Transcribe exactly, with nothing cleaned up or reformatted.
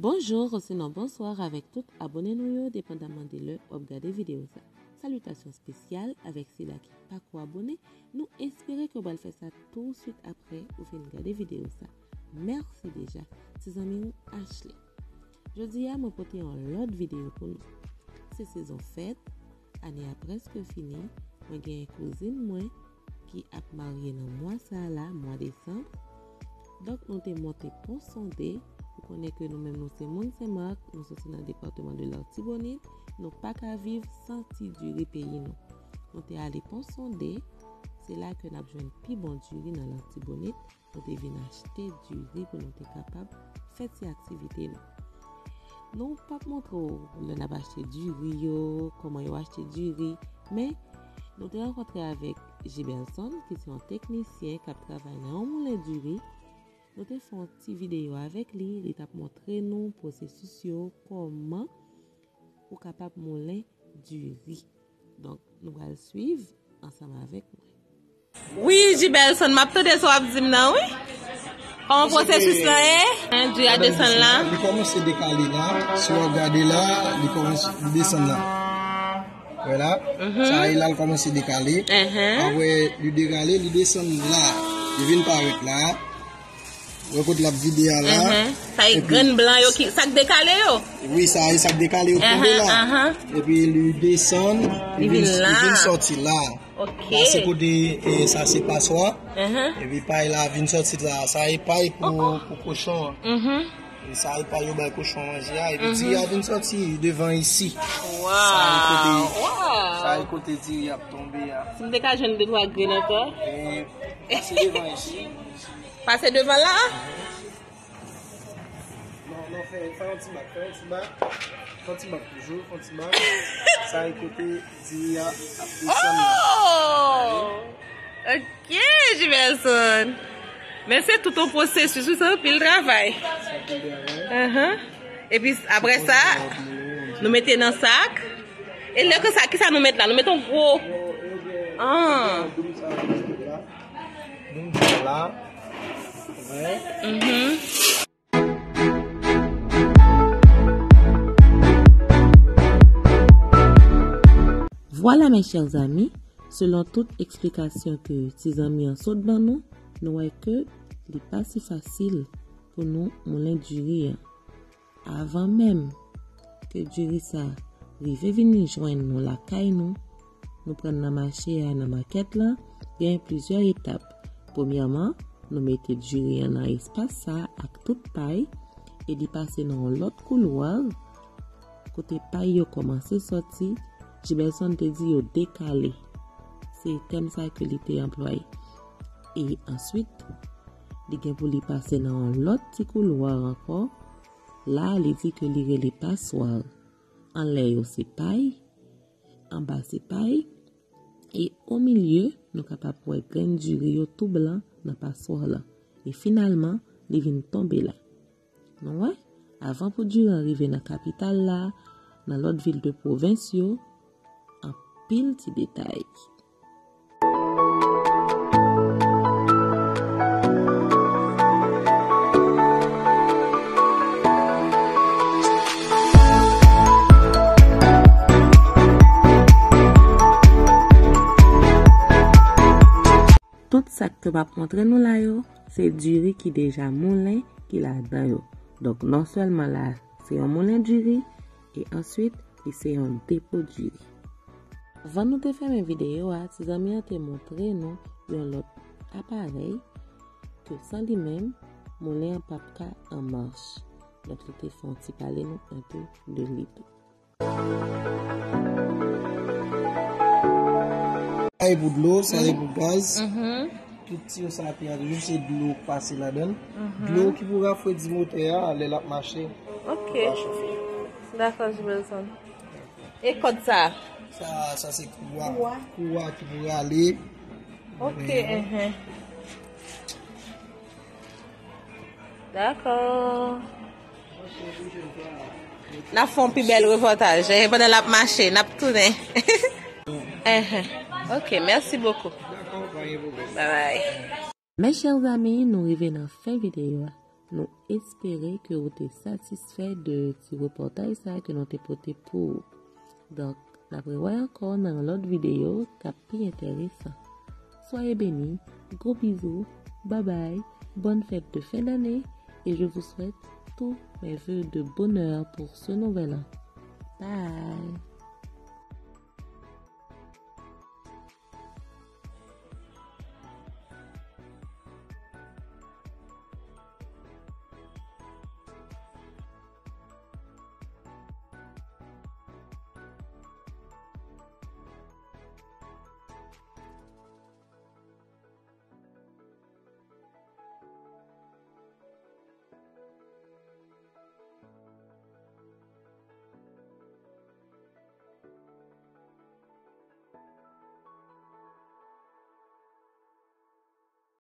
Bonjou, osinon bonswa avèk tout abòne nou yo, depandaman de lè w ap gade videyo sa. Salitasyon espesyal avèk sila ki pako abòne, nou espere ke w pral fè sa touswit apre ou fin gade videyo sa. Mèsi deja, se zanmi w Ashley. Jodi a, mwen pote yon lòt videyo pou nou. Se sezon fèt, ane a prèske fini, mwen genyen kouzin mwen ki ap marye nan mwa sa a la, mwa desanm. Donk, nou te monte Pon Sonde. Ou konnen ke nou menm, nou se moun Senmak, nou soti nan depatman de Latibonit, nou pa ka viv san ti diri peyi nou. Nou te ale Pon Sonde, se la ke n ap jwenn pi bon diri nan Latibonit. Nou te vin achte diri pou nou te kapab fè ti aktivite nou. Nou p ap montre w lè n ap achte diri yo, kòman yo achte diri, men nou te rankontre avèk Gibelson, ki se yon teknisyen k ap travay nan yon moulen diri. Nou te fè yon ti videyo avèk li, li t ap montre nou pwosesis yo, kòman ou kapab moulen diri. Donk, nou pral swiv ansanm avèk mwen. Wi, Gibelson, m ap tande sa w ap di m nan, wi. Kòman pwosesis lan ye? Hein, diri a desann la. Li kòmanse dekale la. Si w ap gade la, li kòmanse, li desann la. Wè la. Mhm. Sa e la, l kòmanse dekale. Mhm. Apre, li dekale, li desann la. Li vin parèt la. Wè kote l ap vide a la. Mhm. Sa e grenn blan yo ki, sa k dekale yo? Wi, sa e sa k dekale yo tonbe la. Mhm, mhm. Epi li desann, li vin, li vin sòti la. Ok. La se kote, e, sa se paswa. Mhm. Epi pay la vin sòti la. Sa e pay pou, pou kochon an. Mhm. E sa e pay yo bay kochon manje a. Epi diri a vin sòti devan isi. Wow. Sa e kote, sa e kote diri ap tonbe a. Si m te ka jwenn de twa grenn ankò. E, pase devan isi. Pase devan la? Non, non, fè, fè yon ti bak, fè yon ti bak. Fè yon ti bak toujou, fè yon ti bak. Sa e kote diri a ap desann la. Oh! Ok, Gibelson. Men se tout yon pwosesis, wi, se anpil travay. Se anpil travay. Ahan. Epi apre sa, nou mete nan sak. E lè konsa, kisa nou met la? Nou met yon gwo. Ah. Doum sa la. Doum sa la. Wè. Mhm. Vwala, mes chers amis, selon tout eksplikasyon ke ti zanmi an sot ban nou, nou wè ke li pa si fasil pou nou moulen diri an. Avan menm ke diri sa rive vin jwenn nou lakay nou, nou pran nan mache a, nan makèt lan, genyen plizyè etap. Premyèman, nou mete diri an nan espas sa ak tout pay, e li pase nan yon lòt koulwa, kote pay yo kòmanse sòti, Gibelson te di yo dekale. Se tèm sa ke li te anplwaye. E answit, li gen pou li pase nan yon lòt ti koulwa ankò, la, li di ke li rele paswa. Anlè yo se pay, anba se pay, e o milye, nou kapab wè grenn diri yo tou blan nan paswa lan. E finalman, li vin tonbe la. Nou wè, avan pou diri an rive nan kapital la, nan lòt vil de pwovens yo, anpil ti detay. Tout sa ke m ap montre nou la yo, se diri ki deja moulen ki ladan yo. Donk, non sèlman la, se yon moulen diri, e answit, li se yon depo diri. Anvan nou te fèmen videyo a, ti zanmi an te montre nou yon lòt aparèy ke san li menm, moulen an p ap ka an mach. Donk, li te fè yon ti pale nou enpe de li tou. Sa e pou dlo, sa e pou gaz. Mhm. Tout tiyo sa te a toujou se dlo k pase ladan l. Mhm. Dlo ki pou rafredi motè a lè l ap mache. Ok. Pou pa chofe. Dakò, Gibelson. E kòd sa? Sa, sa se kou a. Kou a. Kou a ki pou rale. Ok, mhm. Dakò. N ap fè yon pi bèl repòtaj. E pandan l ap mache, n ap tounen. Enhen. Ok, merci beaucoup. Dakò, pa gen pwoblèm. Bye bye. Mes chers amis, nou rive nan fen videyo a. Nou espere ke ou te satisfè de ti repòtaj sa ke nou te pote pou ou. Donk, n ap rewè ankò nan yon lòt videyo k ap pi enteresan. Soyez bénis, gros bisous, bye bye, bonne fête de fin d'année et je vous souhaite tous mes vœux de bonheur pour ce nouvel an. Bye!